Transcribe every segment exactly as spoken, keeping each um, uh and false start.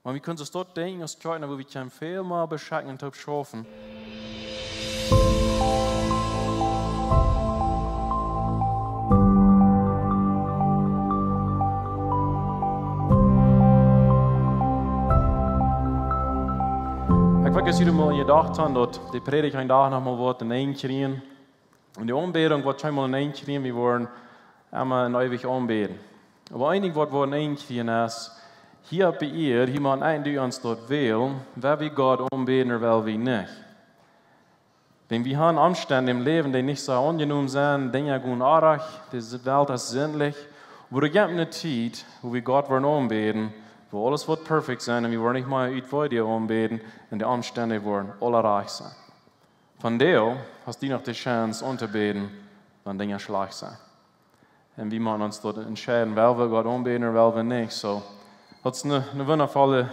Oba wie kjennen ons daut denkjen aus Kjoakjen, woo wie kjennen väl mea beschekjen un toop schaufen. Ekj weet, aus jie mol jedocht haben, daut de Prädicht een Dach noch mol woat een Enj kjrieen. Un de Aunbädunk woat kjeenmol een Enj kjrieen, wie woaren emma un eewich aunbäden. Oba een Dinkj, waut wie een Enj kjrieen, es, hia opp de Ieed, hia motten wie ons daut wälen, well wie Gott aunbäden ooda well wie nich. Wan wie haben Omstend em Läwen, dee nich soo aunjenomen sent, Dinja gonen orrajcht, de Welt es sindlich, oba doa jeft eene Tiet, wua wie Gott woaren aunbäden, wua aules woat perfekt sennen un wie woaren nich mea ut Woa aunbäden un de Omstend woaren aula rajcht sennen. Vondoag hast du noch de Chance auntobäden, wan Dinja schlajcht sent. Un wie motten ons daut entscheiden, well wie Gott aunbäden ooda well wie nich. Soo, daut es eene, eene wundavolle,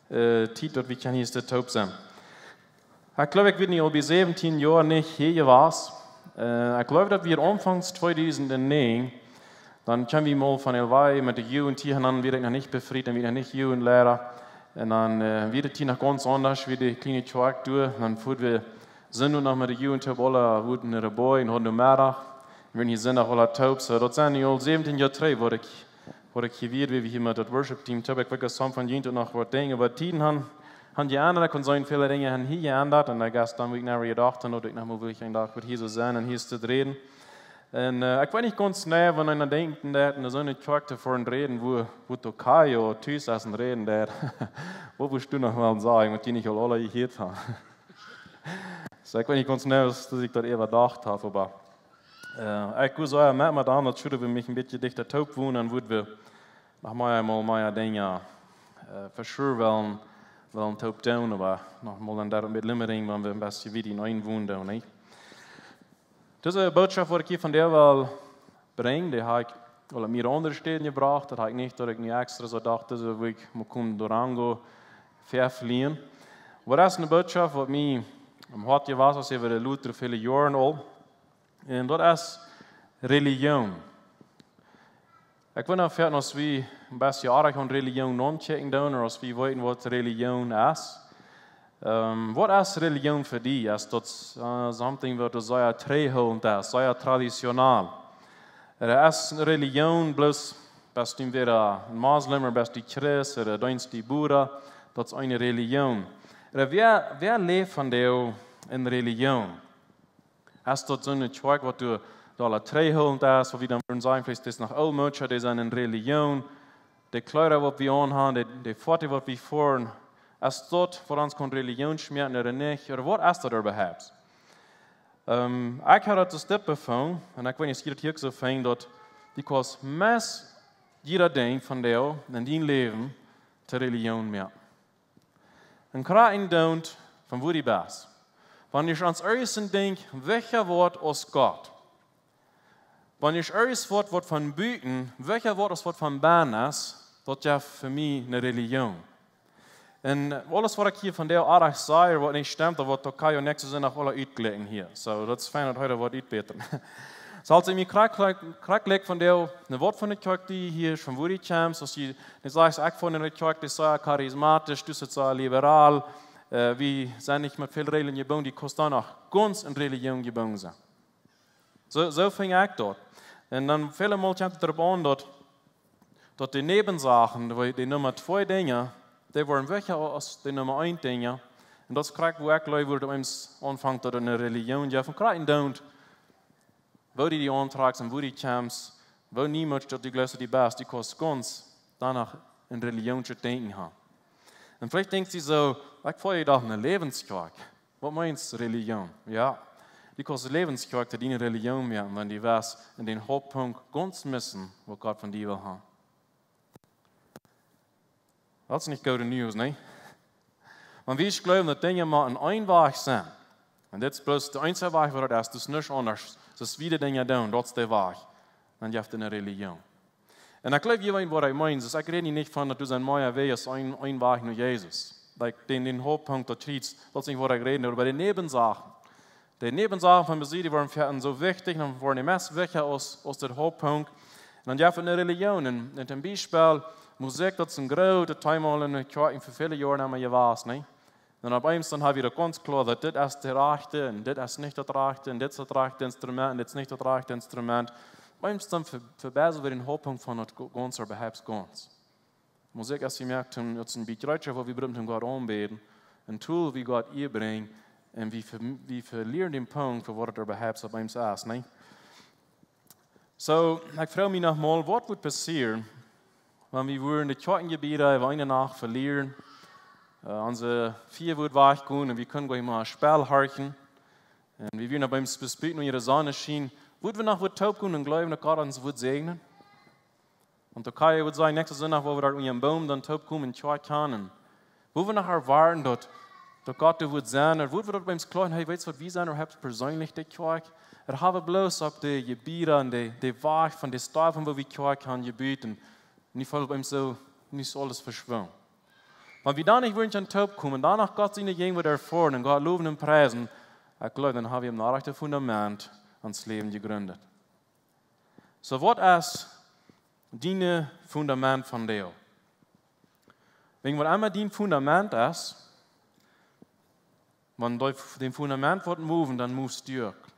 äh, Tiet, daut wie kjennen hia toop sennen. Ekj jleew, ekj sie nu aul bie säwentieen Joa nich hia jewast. Äh, ekj jleew, daut wie aunfangs tweedusent näajen, dan kjeemen wie mol von El Valle met de Jugend hia, un dan wia ekj noch nich befriet un wia noch nich Jugendleida. Un dan, äh, wia daut hia noch gaunz aundasch, wia de kjliene Kjoakj doa. Dan fuaren wie Sindach noch met de Jugend opp aula wudden no de Boy un hauden Meddach. Un wie wieren hia Sindach aula toop. Soo, daut sent nu aul säwentieen Joa trigj, waut ekj, waut ekj hia wia, wua wie hia met daut Worship Team toop. Ekj weet, daut sommje von junt noch waut denkjen, oba Tieden haben, haben jeendat, ekj kaun sajen, väle Dinja haben hia jeendat. Un ekj guess, dan wia ekj never jedocht, un daut ekj noch mol wia, ekj dacht, waut hia soo sennen un hia to räden. Un, äh, ekj weet nich gaunz jeneiw, wan eena denkjt, daut en soone Kjoakj to väaren räden, wua, wua Tokayo tus es un räden deed. Waut wurscht du noch mol sajen, waut dee nich aul aula jehieet haben? Soo, ekj weet nich gaunz jeneiw, aus ekj daut äwadocht hab, oba, äh, ekj wudd sajen, met, met aundre, daut wudd wie mie een bät dichta toop wonen, un wudden wie noch mol eemol mea Dinja, äh, for sure wellen, wellen toop doonen, oba noch mol dan doa met Limmering, wan wie een bät wieda utenaunda wonen, nä? Dise Bootschoft, waut ekj hia vondoag well brinjen, dee hab ekj aul opp mearere aundre Städen jebrocht. Daut hab ekj nich, daut ekj nu extra soo docht, dise Wäakj mott ekj no Durango veflieen. Oba daut es eene Bootschoft, waut mie aum Hoat jewast es, äwa de lota väle Joaren aul. Un daut es Relijoon. Ekj weet nich, aus wie een bät oajch aun Relijoon aunchecken doonen, ooda aus wie weeten, waut Relijoon es. Ähm, waut es Relijoon fa die? Es daut, äh, something, waut sea trigjhoolent es, sea traditionell? Ooda es Relijoon bloos, best du entwäda een Moslem ooda best du Christ ooda deenst du Buddha, daut es eene Relijoon. Ooda wäa, wäa läft vondoag en Relijoon? Es daut soone Kjoakj, waut du, du aula trigjhoolent es, waut wie dan wudden sajen, veleicht es noch ooltmoodischa, dee sent en Relijoon, de Kjleeda, waut wie aunhaben, de, de Foaten, waut wie foaren, es daut, waut ons kaun Relijoon schmäakjen ooda nich, ooda waut es daut äwahaupt? Ähm, ekj hab daut soo dicht befungen, un ekj weet nich, aus jie daut hia soo finjen, daut du kaust meist jieda Dinkj vondoag en dien Läwen to Relijoon moaken. Un krakjt endoont von wua du best. Wan irjent ons een Dinkj wichtja woat aus Gott, wan irjent ons waut, waut von buten wichtja woat aus waut von bennen es, daut jeft fa mie eene Relijoon. Un aules, waut ekj hia vondoag aundasch saj, waut nich stemt, daut woat Tokayo näakjsten Sindach aula utjlikjen hia. Soo, daut es fein, daut hee daut woat utbätren. Soo, aus ekj mie krakjt, krakjt, krakjt likj vondoag, no waut fa eene Kjoakj du hia, von wua du kjemst, aus du, du sajchst, ekj von eene Kjoakj, dee es sea charismatisch, du best sea liberal, äh, wie sent nich met väl Reajlen jebungen, du kaust doa noch gaunz en Relijoon jebungen sennen. Soo, soo finj ekj daut. Un dan väle Mol kjemt et doaropp aun, daut, daut de Näwensachen, de, de Numma twee Dinja, dee woaren wichtja aus de Numma eent Dinja. Un daut es krakjt, wua ekj jleew, wua et opp eemol aunfangt, daut et eene Relijoon jeft. Un krakjt endoont, woo du die auntrakjst un wua du kjemst, woo niemols daut du jleefst, daut du best, du kaust gaunz doano en relijoonsjet Denkjen haben. Un veleicht denkjst du soo, ekj feel jedoch eene Läwenskjoakj. Waut meent Relijoon? Jo, du kaust Läwenskjoakj to diene Relijoon moaken, wan du woascht en dän Hauptpunkt gaunz missen, waut Gott von die well haben. Daut es nich goode News, nä? Wan wie jleewen, daut Dinja mau en een Wajch sent, un dit es bloos de eensje Wajch, waut daut es, daut es nuscht aundasch, daut es woo wie Dinja doonen, daut es de Wajch, dan jeft et eene Relijoon. Un ekj jleew, jie weeten, waut ekj meen. Soo, ekj räd hia nich von, daut du soo een moaja Wajch es, een, een Wajch no Jesus. Like, dän, dän Hauptpunkt, daut kjrichst, daut es nich, waut ekj räd, oba de Näwensachen. De Näwensachen von Besied, dee woaren fa ons soo wichtich, dan woaren dee meist wichtja aus, aus de Hauptpunkt. Un dan jeft et eene Relijoon. Un, un toom Biespel, Musikj, daut es een grootet Thema aul enne Kjoakjen fa väle Joaren emma jewast, nä? Dan opp eemol dan hab wie daut gaunz kloa, daut dit es daut rajchte un dit es nich daut rajchte un dit es daut rajchte Instrument un dit es nich daut rajchte Instrument. Opp eemol dan ve-, vebäsel wie dän Hauptpunkt von daut go-, gaunz, oba gaunz. Musikj es jemoakt, om ons een bät rajcht, woo wie bruken Gott aunbäden. Een Tool, woo Gott Ea brinjt. Un wie ve-, wie velieren dän Punkt, fa waut et opp eemol es, nä? Soo, ekj froag mie noch mol, waut wudd passieren, wan wie wudden de Kjoakjenjebieeda äwa eene Nacht velieren, äh, onse Fia wudd wajchgonen un wie kunnen goanich mea Spell horchen. Un wie wudden opp eemol bespeten un de Sonn schient. Wudd wie noch waut toop gonen un jleewen, daut Gott ons wudd säajnen? Un Türkjie wudd sennen, näakjsten Sindach, woo wie doa unja dän Boom dan toop komen un Kjoakj gonen. Woo wie noch erwoaten, daut, daut Gott doa wudd sennen, ooda woo wie daut biem Kloa, hey, weetst waut, wie sent, ooda hast persenlich de Kjoakj? Ooda hab wie bloos opp de Jebieeda un de, de Wajch von de Städ, von woo wie Kjoakj haben jebut, un nu felt biem soo, nu es aules veschwungen. Wan wie doa nich wudden toop komen, doa noch Gott siene Jäajenwoat erfoaren un Gott lowen un priesen, ekj jleew, dan hab wie een rajchtet Fundament aun ons Läwen jejrint. Soo, waut es dien Fundament vondoag? Wan waut emma dien Fundament es, wan du dän Fundament woascht moven, dan movest du uk.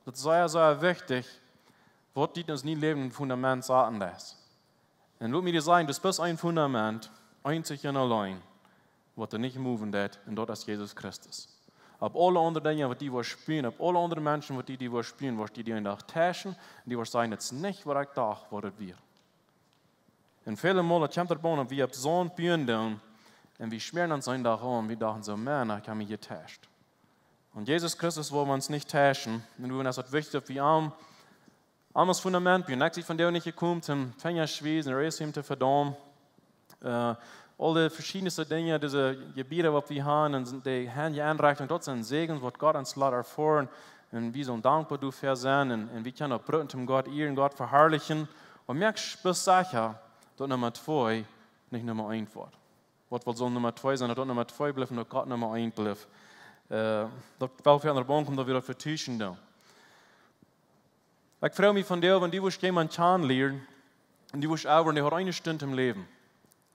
Daut es sea, sea wichtich, waut dit ons nie läwen Fundament saten es. Un lot mie die sajen, du hast bloos een Fundament, eenzich un auleen, waut die nich moven deit, un daut es Jesus Christus. Opp aule aundre Dinja, waut die woascht buen, opp aule aundre Menschen, waut die, die woascht buen, woascht du die een Dach teischen, un du woascht sajen, daut es nich, waut ekj docht, waut et wia. Un väle Mol, daut kjemt doaropp aun, daut wie opp Saunt buen doonen, un wie schmäaren ons een Dach aun, wie dochten soo, Maun, ekj hab mie jeteischt. Un Jesus Christus well ons nich teischen, un doaromm es et wichtich, daut wie am, am aus Fundament buen. Ekj sie vondoag nich jekomen, om Finja to wiesen, ooda ieescht am to vedaumen. Äh, aul de veschiedne Dinja, dise Jebieeda, waut wie haben, un de Henj Enrechtunk, daut sent Säajen, waut Gott ons lat erfoaren. Un wie sellen dankboa doafäa sennen. Un, un wie kjennen daut brucken, om Gott earen, Gott veharlichen. Un moakt bloos secha, daut Numma twee nich Numma eent woat. Waut woll saul Numma twee sennen, daut Numma twee blift, daut Gott Numma eent blift. Äh, daut well wie aun de Bank komen, daut wie daut vetuschen doonen. Ekj froag mie vondoag, wan du wurscht jemaunt kjanen lieren, un du wurscht äwa, un dee haud eene Stund em Läwen.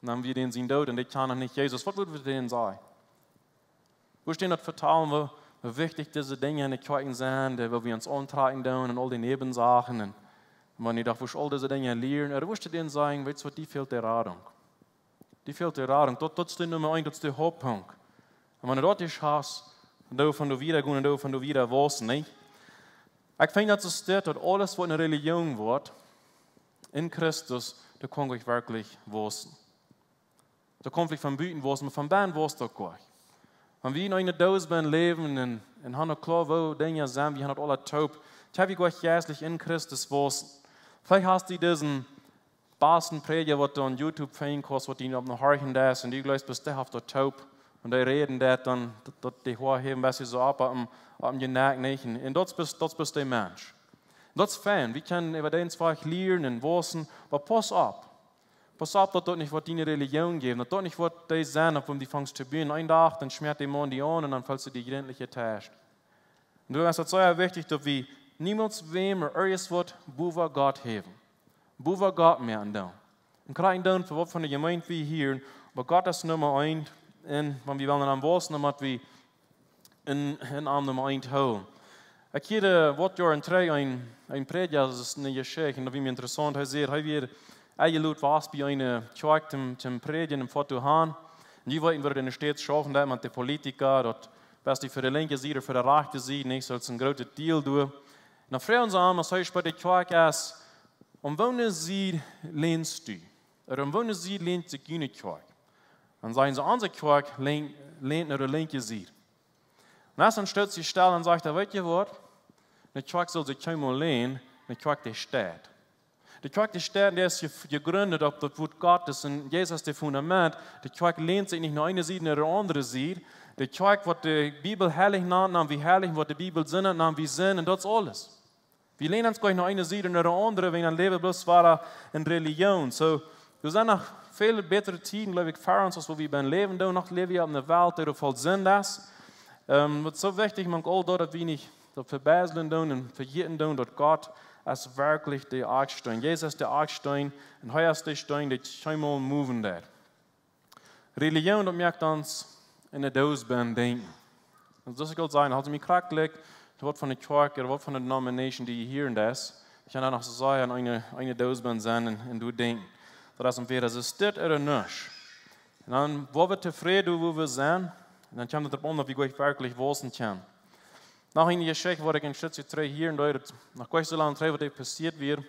Un dan wia dän sien Doot, un dee kjand noch nich Jesus. Waut wudd wie dän sajen? Wurscht dän daut vetalen, woo, woo wichtich dise Dinja enne Kjoakjen sent, dee, woo wie ons auntrakjen doonen un aul dee Näwensachen. Un, un wan du doa wurscht aul dise Dinja lieren, ooda wurscht du dän sajen, weetst waut, die fält de Radunk. Die fält de Radunk. Daut, daut es de Numma eent, daut es de Hauptpunkt. Un wan du daut nich hast, dan doa von doa wieda gonen, dan doa von doa wieda wausen, nä? Ekj finj daut soo steit, daut aules, waut eene Relijoon woat, en Christus, doa kaun ekj werkjlich wausen. Doa kaun ekj von buten wausen, oba von bennen waust du uk. Wan wie en eene Doos benne läwen un, un haben daut kloa, woo Dinja sent, wie haben daut aule toop. Ekj hab ekj jeistlich en Christus wausen. Veleicht hast du disen basten Prädja, waut du aun YouTube finjen kaust, waut die opp noch horchen deist, un du jleefst, bloos dee haft daut toop. Un dee räden daut dan, daut, daut dee Hoa haben, waut see soo opp, opp, opp dän Jenak, nich? Un, un daut es, daut es de Mensch. Daut es fein, wie kjennen äwa dän Wajch lieren un wausen, oba pauss opp. Pauss opp, daut daut nich woat diene Relijoon jäwen, daut daut nich woat dee sennen, opp wäm du fangst to buen. Een Dach, dan schmäat dee Maun die aun un dan felst du die jrintlich jeteischt. Un doaromm es et sea wichtich, daut wie niemols wäm ooda irjent waut bowa Gott haben. Bowa Gott moaken doonen. Un krakjt doonen fa waut fa eene Jemeent wie hieren, oba Gott es Numma eent. Un wan wie wellen aun wausen, dan mott wie en, en am Numma eent hoolen. Ekj hieed, äh, waut Joaren trigj een, een Prädja, daut es eene Jeschicht, un daut wia mie interessaunt. Hee säd, hee wia enjelot jewast bie eene Kjoakj toom, toom prädjen em Foto han. Un dee wullen, woo daut enne States schaufen deit met de Politika, daut best du fa de linkje Sied ooda fa de rajchte Sied, nich? Daut es een grootet Deal doa. Un dan fruagen see am, aus hee bie de Kjoakj es, aun woone Sied ländst du? Ooda aun woone Sied länt sikj june Kjoakj? Dan säden see, onse Kjoakj länt, länt no de linkje Sied. Un aus dan stoot see stell un sajcht, weetst du waut? De Kjoakj saul sikj kjeenmol länen, de Kjoakj, dee steit. De Kjoakj, dee steit, dee es je-, jejrint opp daut Wuat Gottes un Jesus, daut Fundament. De Kjoakj länt sikj nich no eene Sied, no de aundre Sied. De Kjoakj, waut de Bibel heilich nant, nanen wie heilich, waut de Bibel sinnent, nanen wie sinnent, un daut es aules. Wie länen ons goanich no eene Sied, no de aundre, wäajen dan läwen wie bloos wada en Relijoon. Soo, doa sent noch väl bätre Tieden, jleew ekj, fa ons, aus woo wie bie läwen doonen. Noch läwen wie opp eene Welt, dee voll Sind es. Ähm, waut soo wichtich, maun aul daut, daut wie nich daut vebäslen doonen un vejäten doonen, daut Gott es werkjlich de Akjsteen. Jesus es de Akjsteen un hee es de Steen, dee kjeenmol moven deit. Religion, daut moakt ons enne Doos benne denkjen. Un soo aus ekj aul säd, aus du mie krakjt likjst, waut von de Kjoakj ooda waut von de Denomination du hia en best, ekj kaun dan noch soo sajen, enne, enne Doos benne sennen un, un doa denkjen. Daut es entwäda soo stell ooda nuscht. Un dan woa wie tofräd, woo wie sent. Un dan kjemt et doaropp aun, daut wie werkjlich wausen kjennen. Noch eene Jeschicht, waut ekj een Stootje trigj hia en doa, noch nich soo lang trigj, waut doa passieet wia.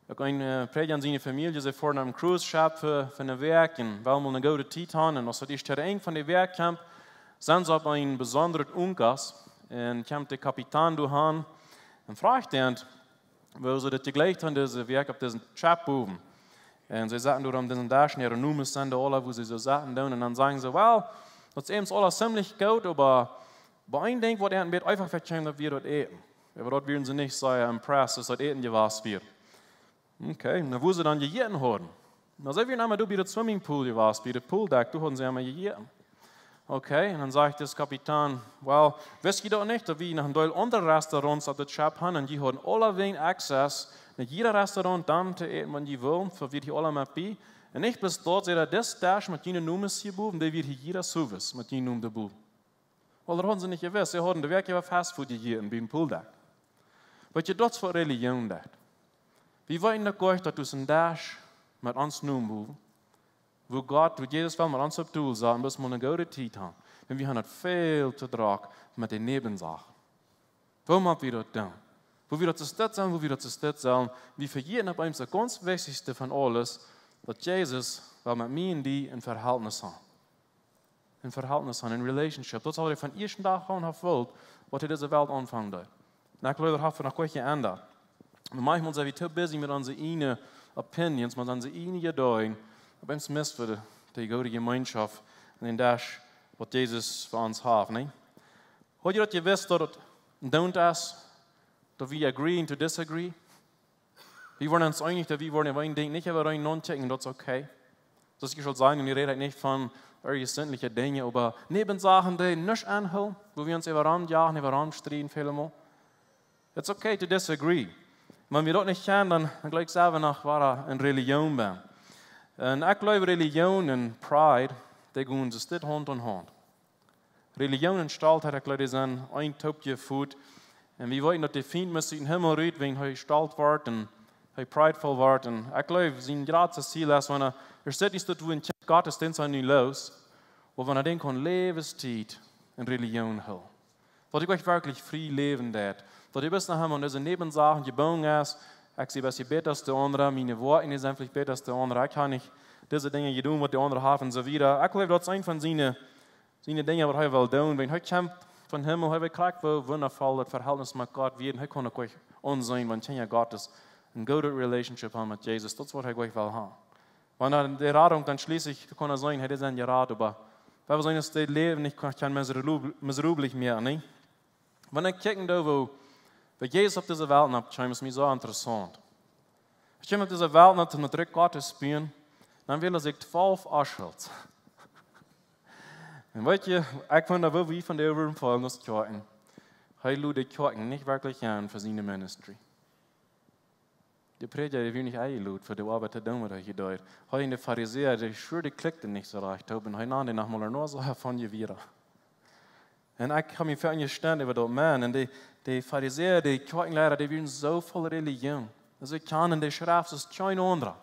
Uk een, äh, Prädja un siene Famielje, see foaren opp een Cruise Ship fa, fa eene Wäakj un wellen mol eene goode Tiet haben. Un aus et ieescht aum Enj von de Wäakj kjemt, sent see opp een besondret Uncas un kjemt de Kapitan doa aun un froagt am, woo see daut jejlikjt haben, dise Wäakj opp disen Ship bowen. Un see saten doa aun disen Desch un äare Nomes sent doa aula, woo see soo saten doonen. Un dan sajen see: "Well, daut es aules ziemlich goot, oba bie een Dinkj, waut an een bät eefach wajchkjeem, daut wia daut Äten." Äwa daut wieren see nich sea impressed, daut daut Äten jewast wia. Okay, nu, woo see dan jejäten hauden. Nu, see wieren emma doa bie daut Swimmingpool jewast, bie daut Pooldeck, doa hauden see emma jejäten. Okay, un dan sajcht de Kapitan: "Well, wist jie daut nich, daut wie noch een Deel aundre Restaurants opp daut Ship haben un jie hauden aulawäajen access no jieda Restaurant dan to äten, waut jie wullen, fa wie hia aula met bie? Un nich bloos daut, see daut, dis Desch met june Nomes hia bowen, dee wia hia jieda Service met june Nomes doa bowen." Well, daut hauden see nich jewist. See hauden de Wäakj äwa Fast Food jejäten biem Pooldeck. Weetst du, daut es waut Religion deit. Wie weeten doch goot, daut doa een Desch met ons Nomen bowen, woo Gott, woo Jesus well met ons opp Tafel saten, bloos mol eene goode Tiet haben. Un wie haben daut väl to drock met de Näwensachen. Wuarom wie daut doonen? Woo wie daut soo stell sellen, woo wie daut soo stell sellen. Wie vejäten opp eemol daut gaunz Wichtichste von aules, daut Jesus well met mie un die een Verhältnis haben. Een Verhältnis haben, eene Relationship. Daut es waut hee von ieeschten Dach aun haft jewult, waut hee dise Welt aunfangen deed. Un ekj jleew, daut haft noch nich jeendat. Oba maunchmol sent wie too busy met onse eejne Opinions, met onse eejne Jedanken. Opp eemol misse wie de, de goode Jemeenschoft un dän Desch, waut Jesus fa ons haft, nä? Haud jie daut jewist, daut et don't es, daut wie agreeing to disagree? Wie woaren ons eenich, daut wie woaren äwa een Dinkj nich äwareen nochecken, daut es okay. Daut es, ekj saul sajen, un hia räd ekj nich von irjent sintliche Dinja, oba Näwensachen, dee nich aunhoolen, woo wie ons äwa rom jagen, äwa rom strieden, väle Mol. It's okay to disagree. Wan wie daut nich kjennen, dan, dan jlikj wie noch wada en Religion benne. Un ekj jleew, Religion un Pride, dee gonen soo stell Haunt aun Haunt. Religion un Stoltheit, ekj jleew, dee sent een Toopje Foot. Un wie weeten, daut de Fient mott ut dän Himmel rut, wan hee stolt woat un hee prideful woat. Un ekj jleew, sien jratstet Ziel es, wan hee, hee sitt nich, daut wie een Kjint Gottes sent, sent nu loos. Oba wan hee denkjt, kaun Läwenstiet en Religion hoolen. Daut ekj werkjlich frie läwen deed. Daut ekj bloos noch emol aun dise Näwensachen jebungen es. Ekj sie bät bäta aus de aundre, miene Woakjen sent veleicht bäta aus de aundre. Ekj hab nich dise Dinja jedonen, waut de aundre haben, un soo wieda. Ekj jleew, daut es eent von siene, siene Dinja, waut hee well doonen. Wan hee kjemt vom Himmel, hee weet krakjt, woo wundafoll daut Verhältnis met Gott wia. Un hee kaun uk aunseenen, wan Kjinja Gottes eene goode Relationship haben met Jesus. Daut es, waut hee werkjlich well haben. Wan dan de Radunk dan schlieslich, wie kjennen seenen, hee es dan jerat, oba wie seenen, daut daut Läwen nich kaun, kaun miserabel, miserabel mea, nä? Wan ekj kjikj doa, woo, woo Jesus opp dise Welt nopp kjeem, es mie soo interessaunt. Hee kjeem opp dise Welt nopp, om daut Rikj Gottes to buen, dan wäld hee sikj twalf Oschels. Un weetst du, ekj funk daut, woo wie von de Äwren faulen aus Kjoakjen. Hee lud de Kjoakjen nich werkjlich aun fa siene ministry. De Prädja, dee wia nich enjelot fa de Oabeit to doonen, waut hee hia deed. Hee un de Farisäa, dee schwuaren, dee klikjten nich soo rajcht toop. Un hee neem dee noch mol een Noas von je wieda. Un ekj hab mie väl jestaunt äwa daut Maun. Un de, de Farisäa, de Kjoakjenleida, dee wieren soo voll Religion. Un see kjanen de Schreft aus kjeen aundra.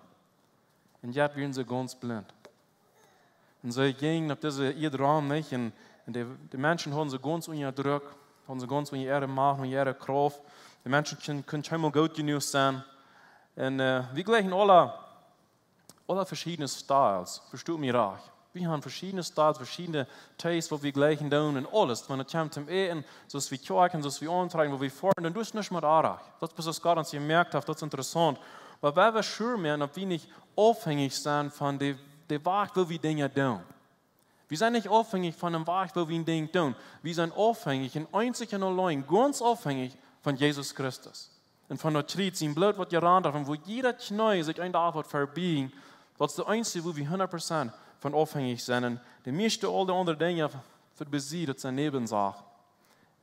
Un yet wieren see gaunz blint. Un see jinjen opp dise Ieed rom, nich? Un, un de, de Menschen hauden see gaunz unja Druck, hauden see gaunz unja äare Macht, unja äare Krauft. De Menschen kunnen, kunnen kjeenmol goot jenuach sennen. Un, äh, wie jlikjen aule, aule veschiedne Styles, vestoot mie rajcht. Wie haben veschiedne Styles, veschiedne Tastes, waut wie jlikjen doonen un aules. Wan et kjemt toom Äten, soo aus wie kjoakjen, soo aus wie auntrakjen, woo wie foaren, dan es nuscht met oajch. Daut es, waut Gott ons jemoakt haft, daut es interessaunt. Oba wie wellen sure moaken, daut wie nich aufhenjich sent von de, de Wajch, woo wie Dinja doonen. Wie sent nich aufhenjich von dän Wajch, woo wie een Dinkj doonen. Wie sent aufhenjich un eenzich un auleen, gaunz aufhenjich von Jesus Christus. Un von daut Kjriez sien Bloot, waut jerant haft, un woo jieda Kjnee sikj een Dach woat vebieejen, daut es de eensje, woo wie hundat Prozent von aufhenjich sent. Un de mieeschte, aul de aundre Dinja, fa, fa besied, daut sent Näwensachen.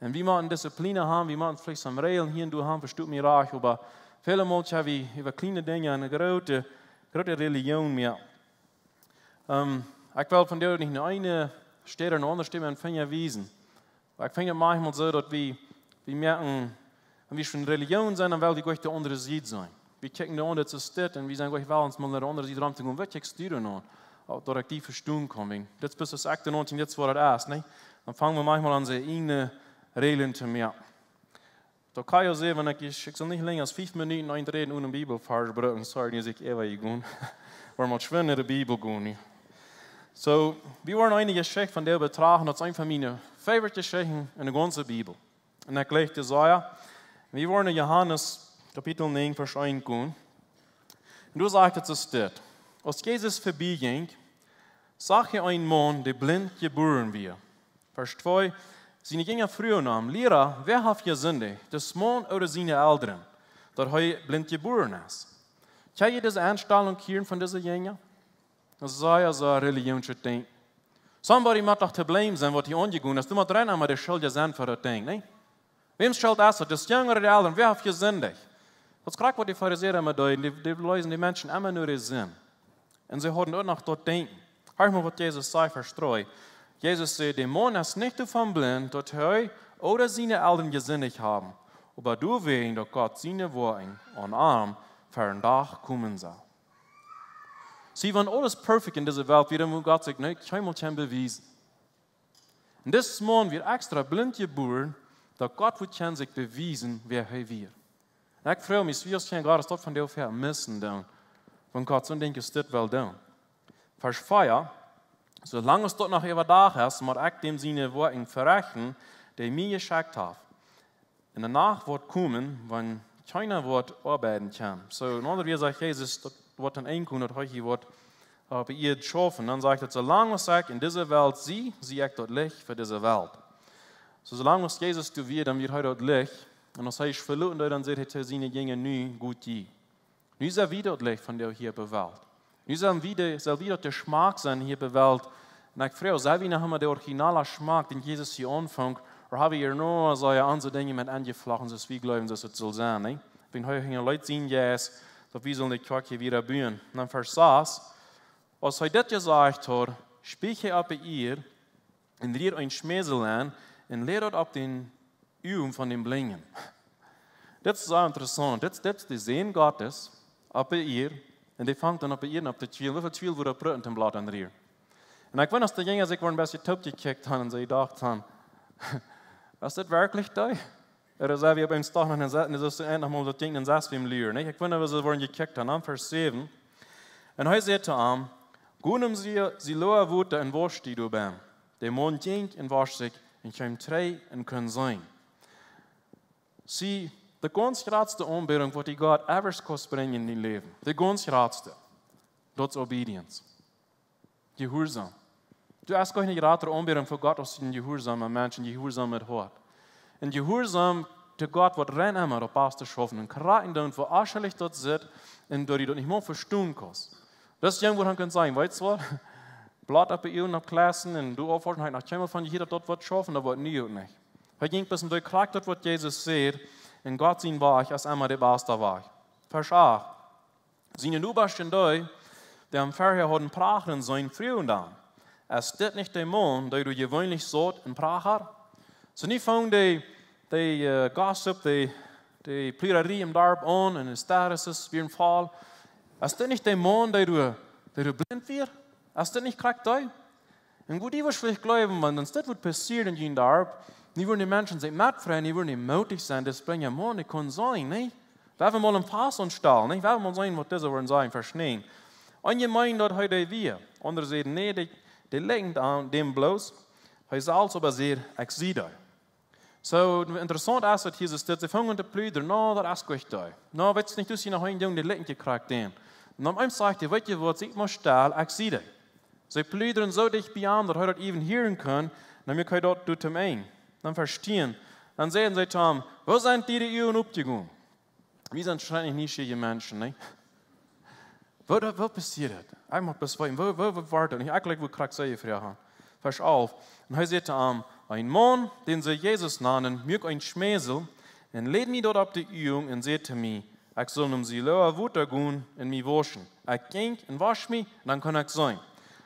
Un wie motten Disziplien haben, wie motten veleicht some Räajlen hia un doa haben, vestoot mie rajcht, oba Väle Mol ha wie äwa kjliene Dinja ne groote, groote Relijoon mea. Ähm, ekj well vondoag nich no eene Städ no aundre Städ met Finja wiesen. Oba ekj finj daut maunchmol soo, daut wie, wie moakjen, wan wie von Relijoon sent, dan well wie jlikj de aundre Sied seenen. Wie kjikjen de aundre Sied un wie sent jlikj well, ons mol no de aundre Sied rom to gonen. Waut kjikjst du dan aun? Daut ekj die vestonen kaun, wiels dit es bloos aus ekj de näajentien, dit es waut et es, nä? Dan fang wie maunchmol aun, onse ieejne Räajlen to moakjen. Daut kaun je sennen, wan ekj, ekj saul nich lenja aus fief Minuten aunräden onen Bibelvarsch brucken, sorry, nu sie ekj äwa jegonen. Wie motten schwind no de Bibel gonen. Soo, wie woaren eene Jeschicht vondoag betrachten, daut es eene von miene favorite Jeschichten enne gaunze Bibel. Un ekj läs Jesaja. Wie woaren no Johanes Kapitel näajen, Varsch eent gonen. Un doa sajcht et soo dit: Aus Jesus verbiejinkj, sach hee eenen Maun, dee blint jebuaren wia. Varsch twee: Siene Jinja fruagen am: Liera, wäa haft jesindicht, dis Maun ooda siene Elren, daut hee blint jebuaren es? Kjenn jie dise Enstalunk hieren von dise Jinja? Daut es sea, sea relijoonsjet Denkjen. Somebody mott doch to blame sennen, waut hia aunjegonen es. Doa mott eena emma de Schuldje sennen fa daut Dinkj, nä? Wäms Schult es daut? Dis Jung ooda de Elren? Wäa haft jesindicht? Daut es krakjt, waut de Farisäa emma deeden. Dee, dee leeten de Menschen emma no äare Sind. Un see hauden uk noch daut Denkjen. Horch mol, waut Jesus sajcht, Varsch dree. Jesus säd: De Maun es nich doavon blint, daut hee ooda siene Elren jesindicht haben, oba doawäajen, daut Gott siene Woakjen aun am ver dän Dach komen sell. See, wan aules perfekt en dise Welt wia, dan wudd Gott sikj nich kjeenmol kjennen bewiesen. Un dis Maun wia extra blint jebuaren, daut Gott wudd kjennen sikj bewiesen, wäa hee wia. Un ekj froag mie, aus wie aus Kjinja Gottes daut vondoag missen doonen, wan Gott soon Dinkj aus dit well doonen. Varsch vea: Soo lang aus daut noch äwa Dach es, mott ekj däm siene Woakjen verechten, dee mie jeschekjt haft. Un de Nacht woat komen, wan kjeena woat oabeiden kjennen. Soo, en aundre Wieed sajcht Jesus, daut woat een Enj komen, daut hee hia woat oppe Ieed schaufen. Dan sajcht et: Soo lang aus ekj en dise Welt sie, sie ekj daut Licht fa dise Welt. Soo, soo lang aus Jesus doa wia, dan wia hee daut Licht. Un aus hee es veloten deed, dan säd hee to siene Jinja: Nu got jie. Nu sent wie daut Licht von dee hia oppe Welt. Nu sent wie de, sell wie daut de Schmack sennen hia oppe Welt. Un ekj froag, sent wie noch emma de originale Schmack, dän Jesus hia aunfunk? Ooda hab wie hia noch soo, jo, aundre Dinja met aunjeflochten, soo aus wie jleewen, soo aus et saul sennen, nä? Wan hee hinja leet sien Jeist, daut wie sellen de Kjoakj hia wada buen. Un dan Varsch sas: Aus hee dit jesajcht haud, spieech hee oppe Ieed un rieed een Schmäsel aun un läd daut opp dän Uagen von dän Blinjen. Dit es sea interessaunt. Dit, dit es de Sän Gottes oppe Ieed. Un dee fangt dan oppe Ieed aun to kjwielen. Woo väl Kjwiel wudden brucken, toom Bloot aunrieren? Un ekj weet, aus de Jinja sikj woaren een bät toopjekjikjt haben un see dochten: Es dit werkjlich dee? Ooda sent wie opp eenen Dach noch en Sas, un daut es eent noch mol daut Dinkj en Sas biem Lieren, nä? Ekj weet, aus see woaren jekjikjt haben, aun Varsch säwen. Un hee säd to am: Go no Si-, Siloa Wota un wausch die doabie. De Maun jinkj un wausch sikj un kjeem trigj un kunn seenen. See, de gaunz jratste Aunbädunk, waut du Gott ever kaust brinjen en dien Läwen, de gaunz jratste, daut es Obedience. Jehuarsaum. Doa es kjeene jratre Aunbädunk fa Gott aus een jehuarsauma Mensch, een jehuarsauma Hoat. Un Jehuarsaum to Gott woat rein emma daut baste schaufen un krakjt doonen, woo aschlich daut sitt, un daut du daut nich mol vestonen kaust. Daut es irjentwoo, dan kaust sajen: Weetst waut? Bloot oppe Uagen oppkjliepen un du aufwaschen, hab ekj noch kjeenmol von jehieet, daut daut woat schaufen, daut woat nu uk nich. Hee jinkj bloos en dee krakjt daut, waut Jesus säd, un Gott sien Wajch es emma de baste Wajch. Varsch acht: Siene Nobasch un dee, dee am verhäa hauden prachren seenen, fruagen dan: Es dit nich de Maun, dee doa jeweenlich saut un prachat? Soo, nu funk dee, dee, äh, Gossip, dee, dee Pludrerie em Darp aun un de Straten wieren voll. Es dit nich de Maun, dee doa, dee doa blint wia? Es dit nich krakjt dee? Un woo dee wudd veleicht jleewen, wan dan dit wudd passieren en jun Darp, nu wudden de Menschen sikj metfreien, nu wudden dee mootich sennen, dis Blinja Maun, dee kunn seenen, nä? Wie haben mol een Fass aunstalen, nä? Wie haben mol seenen, waut dise wudden sajen, veschneen. Un jie meenen, daut hee dee wia. Aundre säden: Nä, dee, dee likjent aun däm bloos. Hee selfst oba säd: Ekj sie dee. Soo, interessaunt es, daut Jesus dit, see fungen aun to pludren: No, daut es nich dee. No, weetst nich, du hast hia noch een Jung, dee likjent krakjt dän. Un dan opp eemol sajcht hee: Weetst du waut, siet mau stell, ekj sie dee. See pludren soo dicht bie am, daut hee daut even hieren kunn, un dan kjeem daut doa toom Enj. Dan Varsch tieen. Dan säden see to am: Woo sent diene Uagen oppjegonen? Wie sent schrakjlich nieschierje Menschen, nä? Woo, woo passieet daut? Ekj mott bloos weeten, woo, woo, woo wia daut? Nich, ekj jlikj, woo krakjt see jefroacht haben. Varsch alf. Un hee säd to am: Een Maun, dän see Jesus nanden, muak een Schmäsel un läd mie daut opp de Uagen un säd to mie: Ekj sull nom Siloa Wota gonen un mie wauschen. Ekj jinkj un wausch mie, un dan kunn ekj seenen.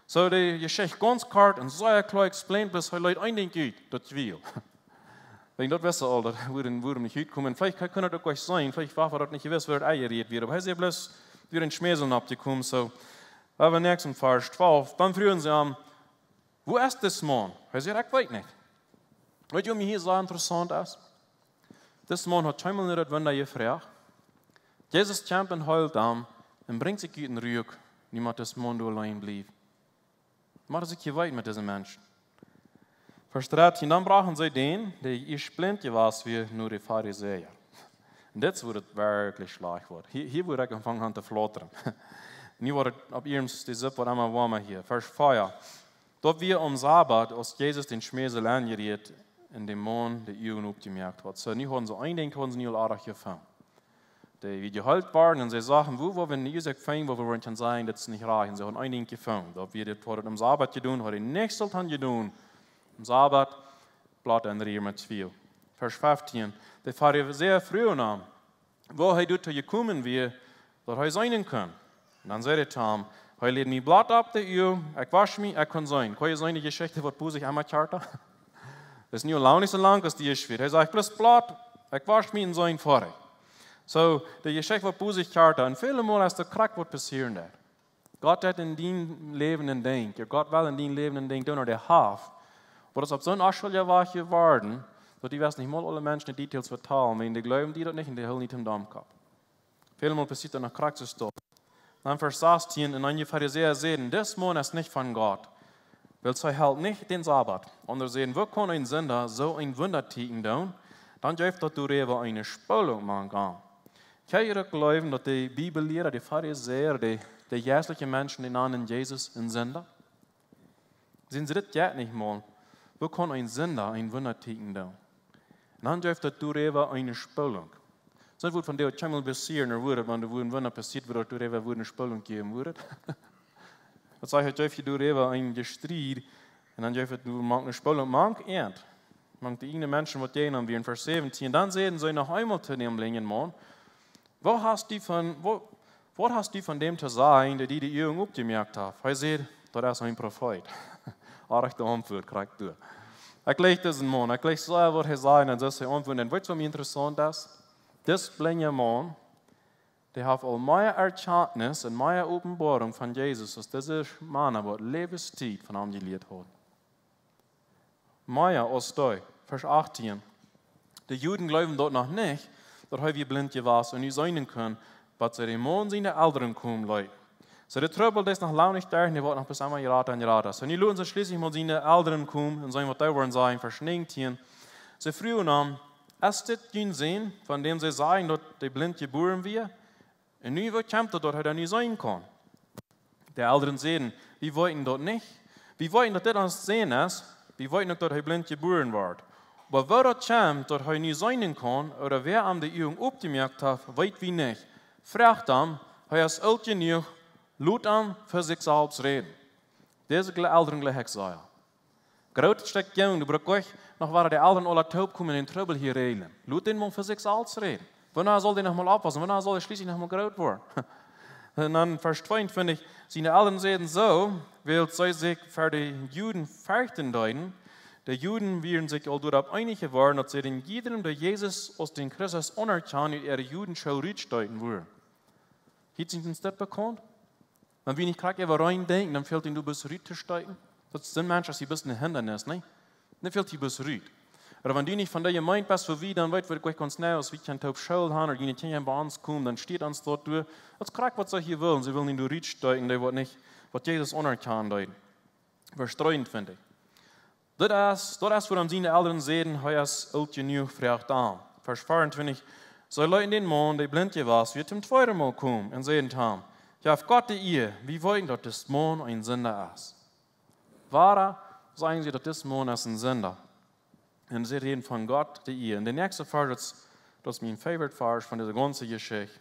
Soo, de Jeschicht gaunz kort un sea kloa explained, bloos hee leet een Dinkj ut, daut Jwiel. Wäajen daut wist hee aul, daut wudd, wudd nich utkomen. Veleicht kunn hee daut uk nich seenen, veleicht wia daut nich jewist, woo daut enjerieet wia. Oba hee säd bloos, wia een Schmäsel oppjekomen, soo. Wie näakjsten Varsch twalf, dan fruagen see am: "Wua es dis Maun?" Hee säd: "Ekj weet nich." Weet jie, waut mie hia sea interessaunt es? Dis Maun haud kjeenmol no daut Wunda jefroacht. Jesus kjemt un heelt am un brinjt sikj ut dän Ruck, nu mott dis Maun doa auleen bliewen. Mott sikj jeweeten met dise Menschen. Varsch dartieen, dan brochten see dän, dee ieescht blint jewast wia, no de Farisäa. Un dit es wua daut werkjlich schlajcht woat. Hia, hia woat ekj aunfangen aun to flautren. Nu woat et opp eemol, de Supp woat emma woama hia. Varsch vea. Daut wia aum Sabbat, aus Jesus dän Schmäsel aunjerieet un däm Maun de Uagen opjemoakt haud. Soo, nu hauden see een Dinkj, hauden see nu aul aarlich jefungen. Dee wia jeheelt worden un see sagen: "Wua, wua wie ne Uasoak finjen, wua wie woaren kjennen sajen, daut es nich rajcht." Un see hauden een Dinkj jefungen. Daut wia dit, waut et aum Sabbat jedonen, haud hee nich sult han jedonen aum Sabbat, bloot en Ria met Twiel. Varsch feftieen. De Farisäa fruagen am, woo hee doatoo jekomen wia, daut hee seenen kunn. Un dan säd hee to an: "Hee leet mie bloot opp de Uagen, ekj wausch mie, ekj kunn seenen." Kunn jie seenen, de Jeschicht woat bosich emma kjarta. Daut es nu aul lang nich soo lang aus dee ieescht wia. Hee sajcht bloos: "Bloot, ekj wausch mie un seenen foadich." Soo, de Jeschicht woat bosich kjarta. Un väle Mol es daut krakjt, waut passieren deit. Gott haft en dien Läwen een Dinkj. Jo, Gott well en dien Läwen een Dinkj doonen, oba dee haft. Oba daut es opp soon onschuldja Wajch jeworden, daut dee wisten nich mol aule Menschen de Details vetalen, wiels dee jleewen dee daut nich un dee hoolen nich aum Domkopp. Väle Mol passieet daut noch krakjt soo. Dan Varsch sastieen, un eenje Farisäa säden: "Dis Maun es nich von Gott, wiels hee helt nich dän Sabbat." Aundre säden: "Woo kaun een Sinda soo een Wundatieekjen doonen? Dan jeft daut doaräwa eene Spoolunk mank an." Kjenn jie daut jleewen, daut de Bibelliera, de Farisäa, de, de jeistelje Menschen, dee nanen Jesus een Sinda? Sent see dit jo nich mol? Woo kaun een Sinda een Wundatieekjen doonen? Un dan jeft daut doaräwa eene Spoolunk. Soo wudd vondoag kjeenmol passieren, ooda wudd et, wan doa een Wunda passieet, wudd daut doaräwa wudd eene Spoolunk jäwen, wudd et? Daut sajcht, et jeft doaräwa een Jestried, un dan jeft et doa mank eene Spoolunk, mank an. Mank de ieejne Menschen, waut jäajen am wieren. Varsch säwentieen. Dan säden see noch eemol to däm blinjen Maun: "Waut hast du von, waut, waut hast du von däm to sajen, dee die de Uagen opjemoakt haft?" Hee säd: "Daut es een Profeet." Aarlich de Auntwuat, krakjt doa. Ekj jleich disen Maun, ekj jleich soo, waut hee sajcht, un soo aus hee auntwuat. Un weetst, waut mie interessaunt es? Dis blinja Maun, dee haft aul mea Erkjantnis un mea Openboarunk von Jesus aus dise Mana, waut Läwenstiet von am jelieet haud. Mea aus dee, Varsch achttieen. De Juden jleewden daut noch nich, daut hee wia blint jewast un nu seenen kunn, bat see dän Maun siene Elren komen leeten. Soo, de Trubbel, dee es noch lang nich derch, dee woat noch bloos emma jrata un jrata. Soo, nu loten see schlieslich mol siene Elren komen un seenen, waut dee woaren sajen, Varsch näajentieen. See fruagen am: "Es dit jun Sän, von däm see sajen, daut dee blint jebuaren wia? Un nu, woo kjemt daut, daut hee dan nu seenen kaun?" De Elren säden: "Wie weeten daut nich. Wie weeten, daut dit ons Sän es. Wie weeten uk, daut hee blint jebuaren wort. Oba woo daut kjemt, daut hee nu seenen kaun, ooda wäa am de Uagen opjemoakt haft, weet wie nich. Froagt am, hee es oolt jenuach, lot am fa sikj selfst räden." Dise Elren jleich ekj sea. Groot Stekj Jung, dee brukt nich noch wada de Elren aula toop komen un dän Trubbel hia räajlen. Lot dän mol fa sikj selfst räden. Wanea saul dee noch mol oppwaussen? Wanea saul dee schlieslich noch mol groot woaren? Un dan Varsch tweeuntwintich: Siene Elren säden soo, wiels see sikj ver de Juden ferchten deeden. De Juden wieren sikj aul doaropp eenich jeworden, daut see dän jiedrem, dee Jesus aus dän Christus aunerkjant, ut äare Judenschool rutstoten wudden. Hia sent een Stekj bekaunt. Wan wie nich krakjt äwareen denkjen, dan fält ons doa bloos rut to stoten. Daut es een Mensch, aus hia bloos een Hindanis, nä? Dan fält hia bloos rut. Ooda wan du nich von dee Jemeent best, woo wie, dan weet wie nich gaunz jeneiw, aus wie kjennen toop School haben, ooda june Kjinja bie ons komen, dan stieet ons daut doa. Daut es krakjt, waut see hia wellen. See wellen die doa rutstoten, dee waut nich, waut Jesus aunerkjant deed. Varsch dreeuntwintich. Daut es, daut es wuarom siene Elren säden, hee es oolt jenuach, froagt am. Varsch veeruntwintich. See leeten dän Maun, dee blint jewast wia, toom tweeden Mol komen un säden to am: "Jeff Gott de Ea, wie weeten, daut dis Maun een Sinda es." Wuarom sajen see, daut dis Maun es een Sinda? Un see räden von Gott de Ea. Un de näakjste Varsch, daut es, daut es mien favorite Varsch von dise gaunze Jeschicht.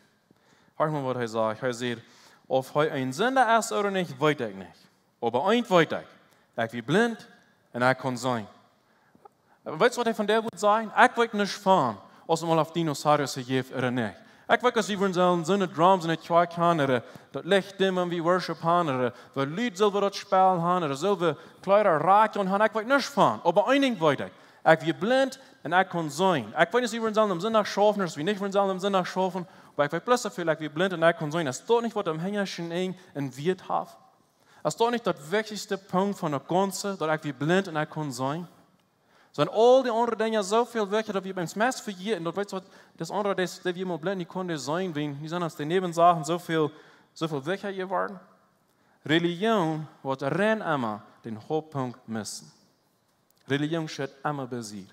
Horch mol, waut hee sajcht. Hee sajcht: "Auf hee een Sinda es ooda nich, weet ekj nich. Oba eent weet ekj: Ekj wia blint un ekj kaun seenen." Weetst, waut hee von dee wudd sajen? Ekj weet nuscht von, auf et mol Dinosaurier jeft ooda nich. Ekj weet, aus wie wudden sellen soone drums enne Kjoakj han, ooda daut Licht dimmen, wie Worship han, ooda woo lud sell wie daut Spell han, ooda sell wie Kjleeda rakjen han, ekj weet nuscht von. Oba een Dinkj weet ekj. Ekj wia blint un ekj kunn seenen. Ekj weet nich, aus wie wudden sellen aum Sindach schaufen, aus wie nich wudden sellen aum Sindach schaufen, oba ekj weet bloos soo väl, ekj wia blint un ekj kunn seenen. Es daut nich waut aum hinjaschten Enj een Wieet haft? Es daut nich daut wichtichste Punkt von daut Gaunze, daut ekj wia blint un ekj kunn seenen? Sent aul dee aundre Dinja soo väl wichtja, daut wie biem Mess vejäten, daut weetst waut, daut aundre, daut, daut wie mol blint, dee kunnen seenen, wie, dee sent ons dee Näwensachen soo väl, soo väl wichtja jeworden. Relijoon woat rein emma dän Hauptpunkt missen. Relijoon schut emma bie Sied.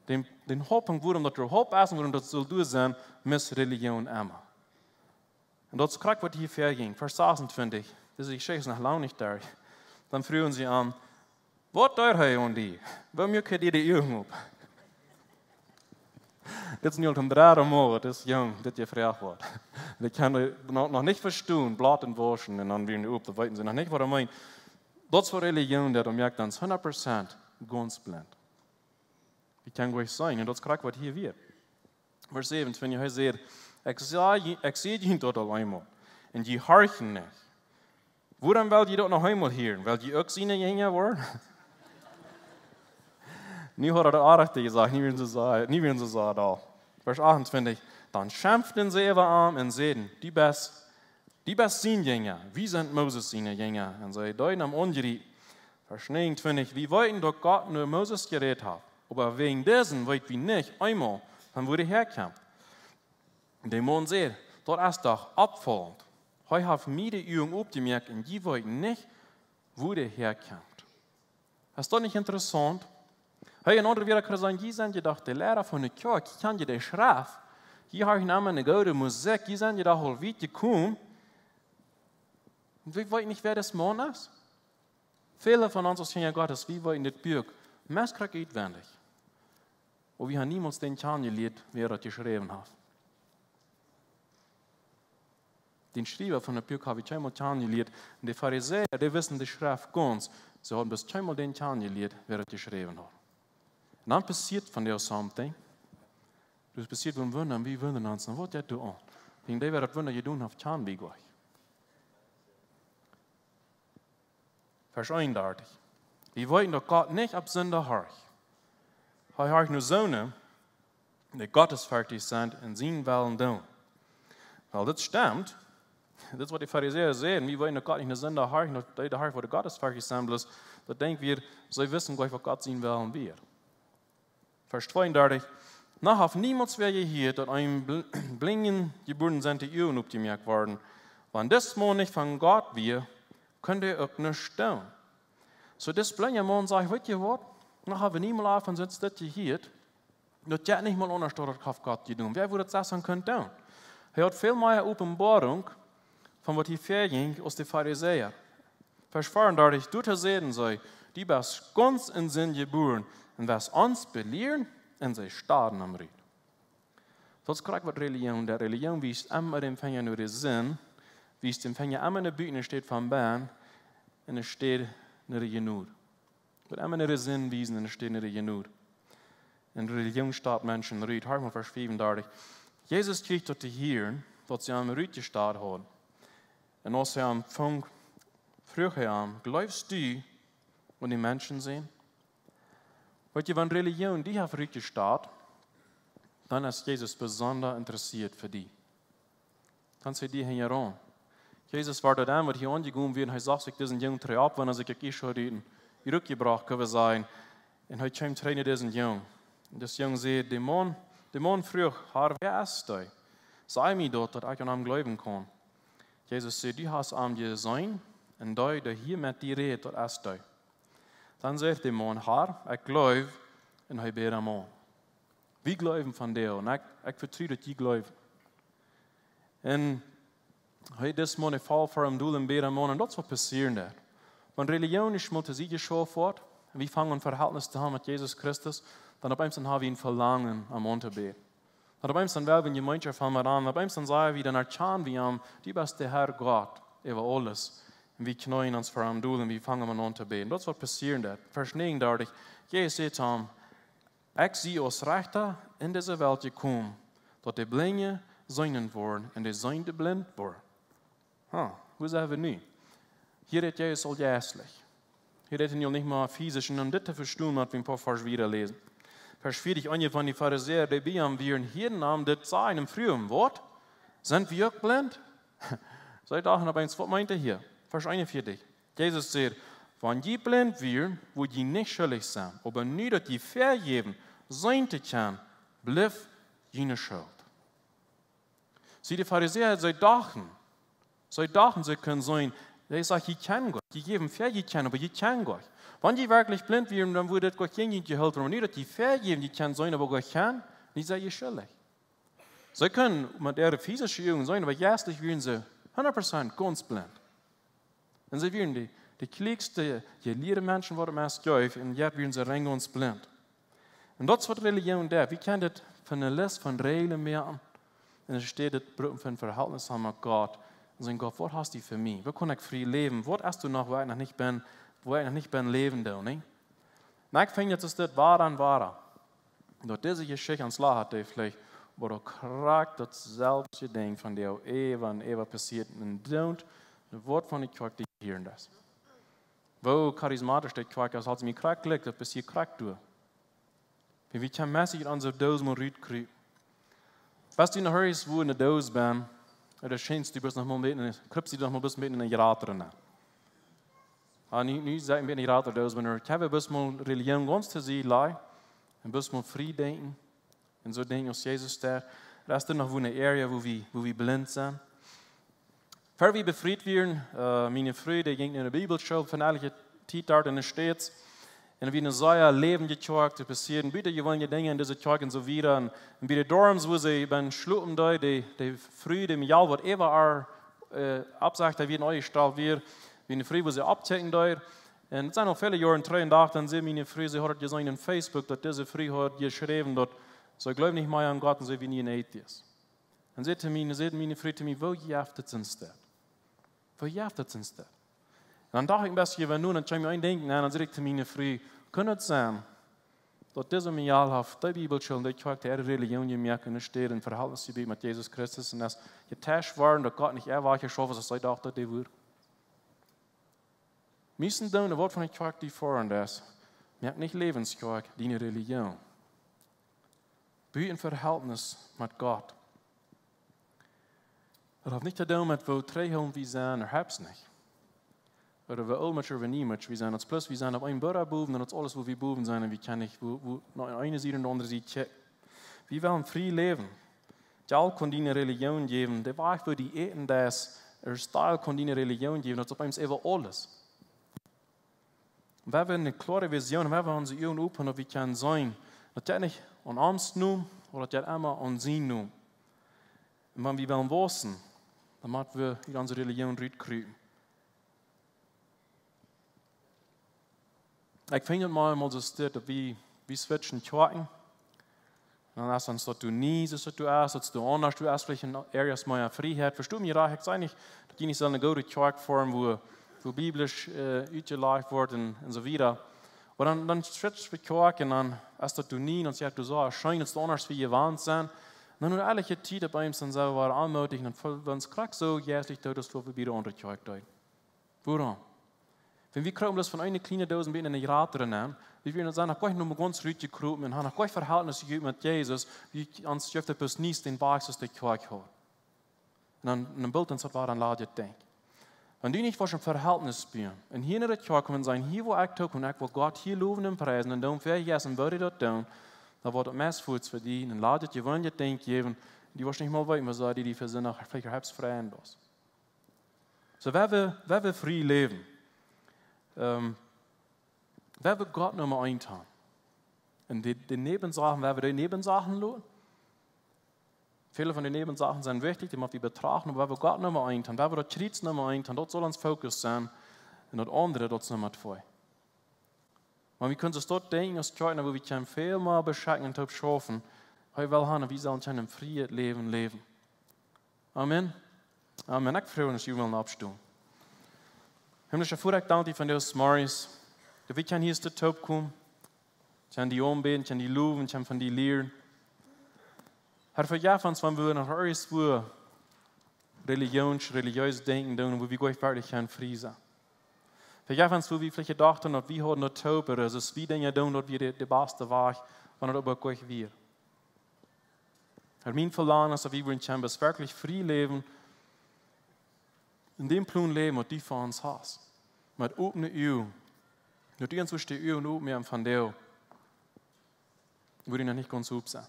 Dän, dän Hauptpunkt, wuarom daut doa Haupt es un wuarom daut saul doa sennen, misst Relijoon emma. Un daut es krakjt waut hia väajinj. Varsch sasuntwintich. Dise Jeschicht es noch lang nich derch. Dan fruagen see am: "Waut deed hee aun die? Wuarom muak hee die de Uagen op?" Dit es nu aul daut dredde Mol, daut dis Jung dit jefroacht woat. Dee kjennen noch, noch nich vestonen, Blaut un Wauschen, un dan wada op, dan weeten see noch nich waut hee meent. Daut es waut Relijoon deit, dee moakt ons hundat Prozent gaunz blint. Wie kjennen nich seenen, un daut es krakjt waut hia wia. Varsch säwenuntwintich, hee sajcht: "Ekj säd, ekj säd junt daut aul eemol, un jie horchten nich. Wuarom well jie daut noch eemol hieren? Well jie uk siene Jinja woaren?" Nu haud hee daut aundasch jesajcht, nu wieren see soo, nu wieren see soo doa. Varsch achtuntwintich: "Dan schempten see äwa am un säden: 'Du best, du best sien Jinja, wie sent Moses siene Jinja.'" Un see deeden am aunjriepen. Varsch näajenuntwintich: "Wie weeten, daut Gott no Moses jerät haft, oba wäajen disen weet wie nich eemol, von wua hee häakjemt." De Maun säd: "Daut es doch oppfaulent. Hee haft mie de Uagen opjemoakt un jie weeten nich, wua hee häakjemt." Es daut nich interessaunt? Hee, en aundre Wieed kunn hee sajen: "Jie sent je doch de Liera von de Kjoakj, jie kjennen je de Schreft, jie hieren emma ne goode Musikj, jie sent je doch aul wiet jekomen. Un jie weeten nich, wäa dis Maun es?" Väle von ons aus Kjinja Gottes, wie weeten dit Buak meist krakjt utwendich. Oba wie haben niemols dän kjanen jelieet, wäa daut jeschräwen haft. Dän Schriewa von daut Buak hab wie kjeenmol kjanen jelieet. Un de Farisäa, dee wisten de Schreft gaunz. See hauden bloos kjeenmol dän kjanen jelieet, wäa daut jeschräwen haud. Un dan passieet von doa something. Daut passieet een Wunda, un wie wundren ons, waut jeit doa aun? Wäajen dee, wäa daut Wunda jedonen haft, kjanen wie nich. Varsch eenundartich: "Wie weeten, daut Gott nich opp Sinda horcht. Hee horcht no soone, dee gottesferchtich sent un sienen Wellen doonen." Well, daut stemt. Daut es waut de Farisäa säden: "Wie weeten, daut Gott nich no Sinda horcht, daut dee horcht, waut gottesferchtich sent, bloos daut denkj wie, see wisten nich, waut Gott sien Wellen wia." Varsch tweeundartich: "Noch haft niemols wäa jehieet, daut een bl-, Blinja jebuaren sent de Uagen opjemoakt worden. Wan dis Maun nich von Gott wia, kunn hee uk nich stonen." Soo, dis blinja Maun sajcht: "Weetst du waut? Noch hab wie niemols von soont dit jehieet. Daut jeit nich mol aundasch, daut haft Gott jedonen. Wäa wudd daut sest dan kunnen doonen?" Hee haud väl mea Openboarunk von waut hia väajinkj aus de Farisäa. Varsch veeundartich: "Doatoo säden see: 'Du best gaunz en Sind jebuaren un west ons belieren', un see staden am rut." Daut es krakjt waut Relijoon deit. Relijoon wiest emma dän Finja no de Sind, wiest dän Finja emma no buten enne Städ von bennen, enne Städ no de Jnod. Woat emma no de Sind wiesen enne Städ no de Jnod. Un Relijoon stat Menschen rut. Horch mol Varsch fiewundartich. Jesus kjrieech daut to hieren, daut see am rutjestat hauden. Un aus hee am funk, fruach hee am: "Jleefst du aun dän Menschensän?" Weetst du, wan Relijoon die haft rutjestat, dan es Jesus besonda interessieet fa die. Dan sent see die hinjaraun. Jesus wia doa dan, waut hia aunjekomen wia, un hee sach sikj disen Jung trigj opp, wan hee sikj uk ieescht haud rut, rutjebrocht, kjenn wie sajen. Un hee kjeem trigj no disen Jung. Un dis Jung säd: "De Maun, de Maun fruach: 'Herr, wäa es dee? Saj mie daut, daut ekj aun am jleewen kaun.'" Jesus säd: "Du hast am jeseenen, un dee, dee hia met die rät, daut es dee." Dan sajcht de Maun: "Herr, ekj jleew," un hee bäd am aun. Wie jleewen von die, un ekj, ekj vetru daut jie jleewen. Un hee, dis Maun, hee foll ver am dol un bäd am aun, un daut es waut passieren deit. Wan Relijoon es mol to Sied jeschauft woat, un wie fangen aun Vehältnis to haben met Jesus Christus, dan opp eemol haben wie een Velangen, am auntobäden. Dan opp eemol well wie Jemeenschoft haben met am, opp eemol sajen wie, dan erkjanen wie am: "Du best de Herr Gott äwa aules." Un wie kjneen ons ver am dol un wie fangen aun auntobäden. Daut es waut passieren deit. Varsch näajenundartich: Jesus säd to am: "Ekj sie aus Rechta en dise Welt jekomen, Daut de Blinje seenen woaren un de Seende blint woaren. Ha, woo sent wie nu? Hia rät Jesus aul jeistlich. Hia rät hee nu nich mea physisch. Un om dit to vestonen, mott wie een poa Varsch wieda läsen. Varsch vieetich: Eenje von de Farisäa, dee bie am wieren, hieeden am dit sajen un fruagen: Waut? Sent wie uk blint? See dochten opp eemol: Waut meent hee hia? Varsch eenunvieetich. Jesus säd: Wan jie blint wieren, wudd jie nich schuldich sennen. Oba nu daut jie vejäwen seenen kjennen, blift june Schult. See, de Farisäa, see dochten, see dochten, see kunnen seenen. Hee sajcht: Jie kjennen Gott. Jie jäwen ver, jie kjennen, oba jie kjennen Gott. Wan jie werkjlich blint wieren, dan wudd daut Gott nich jehoolt woaren. Nu daut jie vejäwen, jie kjennen seenen, oba Gott kjennen, nu sent jie schuldich. See kunnen met äare physische Uagen seenen, oba jeistlich wieren see hundat Prozent gaunz blint. Un see wieren de, de kjlieekjste, jelieede Menschen, waut et mau jeef, un nu wieren see rein gaunz blint. Un daut es waut Relijoon deit. Wie kjennen dit von eene List von Räajlen moaken. Un et steit dit brucken von Verhältnis haben met Gott. Un sajen: Gott, waut hast du fa mie? Woo kaun ekj frie läwen? Waut hast du noch, wua ekj noch nich ben, wua ekj noch nich ben läwen doo, nä? Un ekj finj, daut es dit wada un wada. Daut dise Jeschicht ons lat, dee veleicht, oba daut krakjt daut selwje Dinkj von dee äwa un äwa passieet un doont, daut woat von de Kjoakj, dee hia en daut. Woo charismatisch de Kjoakj es, aus mie krakjt jlikjt, daut passieet krakjt doa. Wan wie kjennen meist ut onse Doos mol rutkjrieen. Best du noch irjens wua enne Doos best, ooda scheenst du best noch mol een bät, kjrippst du noch mol een bät enne jratre nenn. Ah, nu, nu sie ekj een bät enne jratre Doos, oba ekj hab bloos mol Relijoon gaunz to Sied lajen un bloos mol frie denkjen un soo denkjen aus Jesus deed. Daut es dan noch wua eene Area, wua wie, wua wie blint sent. Ver wie befriet wieren, äh, miene Fru, dee jinkj no de Bibelschool fa eenje Tiet doa enne States. Un wie eene sea läwendje Kjoakj, doa passieeden butajeweenelje Dinja en dise Kjoakj un soo wieda. Un, un bie de Dorms, wua see bie schlopen deed, dee, dee Fru, dee Mejal, waut äwa äa, äh, oppsajcht, dee wia een Oajestell wia, wia eene Fru, wua see oppkjikjen deed. Un et sent aul väle Joaren trigj, un docht dan, see, miene Fru, see haud jeseenen en Facebook, daut dise Fru haud jeschräwen, daut see jleewd nich mea aun Gott un see wia nu een Atheist. Un säd to mie, säd miene Fru to mie: Woo jeft et soont? Woo jeft et soont? Un dan docht ekj een bät äwa no, un dan kjeem mie een Dinkj no, un dan säd ekj to miene Fru: Kaun et sennen, daut dise Mejal haft de Bibelschool un de Kjoakj äare Relijoon jemoakt un enne Städ een Verhältnis jebut met Jesus Christus un es jetäuscht worden, daut Gott nich äa wajchjeschaufen es, aus see docht, daut dee wudd? Meist doonen, waut von de Kjoakj du foadst, moakt nich Läwens Kjoakj diene Relijoon. Boo een Verhältnis met Gott. Daut haft nich to doonen met woo trigjhoolent wie sent, ooda nich. Ooda woo oolt ooda woo niemols wie sent. Daut es bloos, wie sent opp een Boot bowen un daut es aules, wua wie bowen sent. Un wie kjennen nich, wua, wua, no eene Sied un de aundre Sied kjikjen. Wie wellen frie läwen. Jelt kaun diene Relijoon jäwen. De Wajch, woo du äten deist, de Style kaun diene Relijoon jäwen. Daut es opp eemol äwa aules. Wan wie eene kloare Vision, wan wie onse Uagen opmoaken, daut wie kjennen seenen, daut jeit nich aun ons no, oba daut jeit emma aun sien no. Un wan wie wellen wausen, dan motten wie ut onse Relijoon rutkjrupen. Ekj finj et mau, mau soo steit, daut wie, wie switchen Kjoakjen. Un dan es dan daut du nie, es daut du es, daut du aundasch, du es veleicht en Areas mea Frieheit. Vesto mie rajcht, ekj saj nich, daut jie nich sellen eene goode Kjoakj formen, wua, wua biblisch, äh, utjelajcht woat un, un soo wieda. Oba dan, dan switch wie Kjoakj un dan es daut du nie, un dan sajchst du soo, scheen, daut du aundasch aus wie jewant sent. Un dan no eenje Tiet opp eemol soo woaren aunmootich un dan feelen wie ons krakjt soo jeistlich doot, aus wan wie bie de aundre Kjoakj deeden. Wuarom? Wan wie kjrieen bloos von eene kjliene Doos een bät enne jratre nenn, wie wieren dan noch goanich no gaunz rutjekropen un haben noch goanich Verhältnis jehaut met Jesus, wie ons jeft et bloos nich dän Wajch aus de Kjoakj haud. Un dan, dan bult ons daut wada een ladjet Dinkj. Wan du nich woascht een Verhältnis buen, un hia enne Kjoakj komen un sajen: Hia woa ekj tookomen, ekj well Gott hia lowen un priesen, un dan ver jesn woa ekj daut doonen, dan woat et meist fuaz fa die een ladjet, jeweeneljet Dinkj jäwen, du woascht nich mol weeten, waut see die, die fa sent noch veleicht halfs frei un daut. Soo, wan wie, wan wie frie läwen, ähm, wan wie Gott Numma eent haben. Un de, de Näwensachen, wan wie de Näwensachen loten. Väle von de Näwensachen sent wichtich, dee mott wie betrachten, oba wan wie Gott Numma eent haben, wan wie daut Kjriez Numma eent haben, daut saul ons Fokus sennen. Un daut aundre, daut es Numma twee. Oba wie kjennen soo daut denkjen aus Kjoakj, wua wie kjennen väl mea beschekjen un toop schaufen. Hee well haben, wie sellen kjennen een frieet Läwen läwen. Amen. Amen. Ekj froag ons, jie wellen oppstonen. Himmlischa Voda, ekj dank die von dis Morjes, daut wie kjennen hia toop komen, kjennen die aunbäden, kjennen die lowen, kjennen von die lieren. Herr, vejeff ons, wan wie noch irjentwua religions-, religiös denkjen doonen, wua wie goanich werkjlich kjennen frie sennen. Vejeff ons, wua wie veleicht jedocht haben, daut wie hauden daut toop, ooda daut wie Dinja doonen, daut wia de, de baste Wajch, wan daut oba goanich wia. Herr, mien Velangen es, daut wie wudden kjennen bloos werkjlich frie läwen, en däm Plon läwen, waut du fa ons hast. Met opne Uagen. Daut du ons wurscht de Uagen opmoaken von dee, wua dee noch nich gaunz op sent.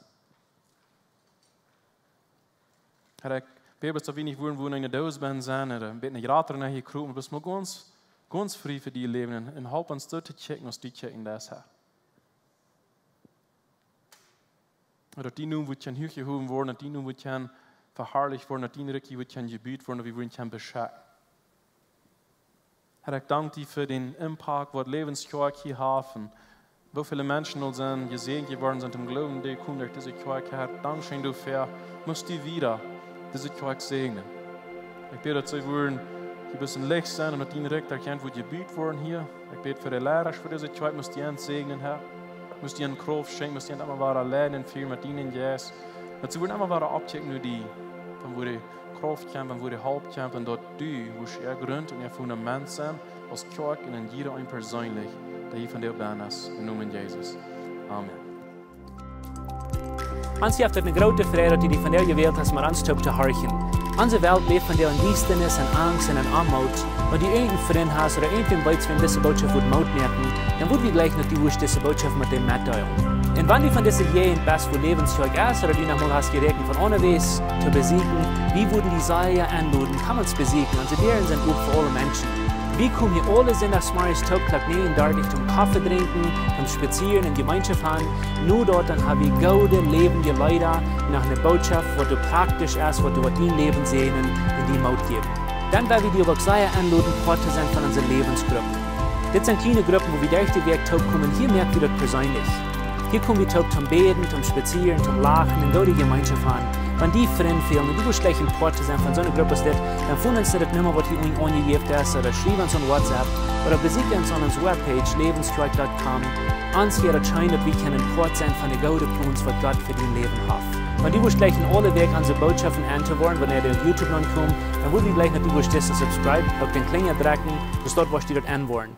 Herr, ekj bäd bloos, daut wie nich wudden, wua en eene Doos bennen sennen, ooda een bät jrata nenn jekropen, bloos mau gaunz, gaunz frie fa die läwen un, un help ons soo to kjikjen, aus du kjikjen deist, Herr. Daut dien Nomen wudd kjennen huach jehowen woaren, daut dien Nomen wudd kjennen veharlicht woaren, daut dien Rikj wudd kjennen jebut woaren, daut wie wudden kjennen beschekjen. Herr, ekj dank die fa dän Impakt, waut Läwens Kjoakj hia haft. Un woo väle Menschen aul sent jesäajent jeworden, sent em Gloowen derchjekomen derch dise Kjoakj. Herr, dankscheen doafäa. Must du wieda dise Kjoakj säajnen. Ekj bäd, daut see wudden hia een bät Licht sennen un daut dien Rikj doa kjennen wudd jebut woaren hia. Ekj bäd fa de Liera von dise Kjoakj, must du an säajnen, Herr. Must du an Krauft schenkjen, must du an emma wada leiden un fieren met dienen Jeist. Daut see wudden emma wada oppkjikjen no die, von wua de Krauft kjemt, von wua de Help kjemt, un daut du wurscht äa Grunt un äa Fundament sennen, aus Kjoakj un en jieda een perseenlich, dee hia vondoag bennen es, em Nomen Jesus. Amen. Ons jeft et eene groote Freid, daut du die vondoag jewält hast, met ons toop to horchen. Onse Welt läft vondoag en Diestanis, en Angst un en Oamoot. Wan du irjent een Frint hast ooda irjentwäm weetst, wäm dise Bootschoft wudd Moot moaken, dan wudd wie jleichen, daut du wurscht dise Bootschoft met däm metdeelen. Un wan du von dise Jäajent best, wua Läwens Kjoakj es, ooda du noch mol hast jeräakjent von aundawäajes to besieekjen, wie wudden die sea enloden, komm ons besieekjen. Onse Däaren sent op fa aule Menschen. Wie komen hia aule Sindachsmorjes toop Klock näajen dartich toom Koffe drinkjen, toom spazieren un Jemeenschoft haben. No daut dan hab wie goode, läwendje Leeda, noch eene Bootschoft, waut doa praktisch es, waut doa waut dien Läwen säajnen un die Moot jäwen. Dan wudd wie die uk sea enloden, Poat to sennen von onse Läwensgruppen. Dit sent kjliene Gruppen, wua wie derch de Wäakj toop komen. Hia moak wie daut perseenlich. Hia kom wie toop toom bäden, toom spazieren, toom lachen un goode Jemeenschoft haben. Wan die Frind fälen un du wurscht jleichen Poat to sennen von soone Grupp aus dit, dan foon ons no de Numma, waut hia unjen aunjejäft es, ooda schriew ons aun WhatsApp, ooda besieekj ons aun onse Webpage, läwens kjoakj dot com. Ons wia et scheen, daut wie kjennen Poat sennen von de goode Plons, waut Gott fa dien Läwen haft. Wan du wurscht jleichen aule Wäakj onse Bootschoften en to woaren, wanea dee opp YouTube nopp komen, dan wudd wie jleichen, daut du wurscht disen subscribe, uk dän Kjlinja drekjen, soo daut du wurscht enwoaren.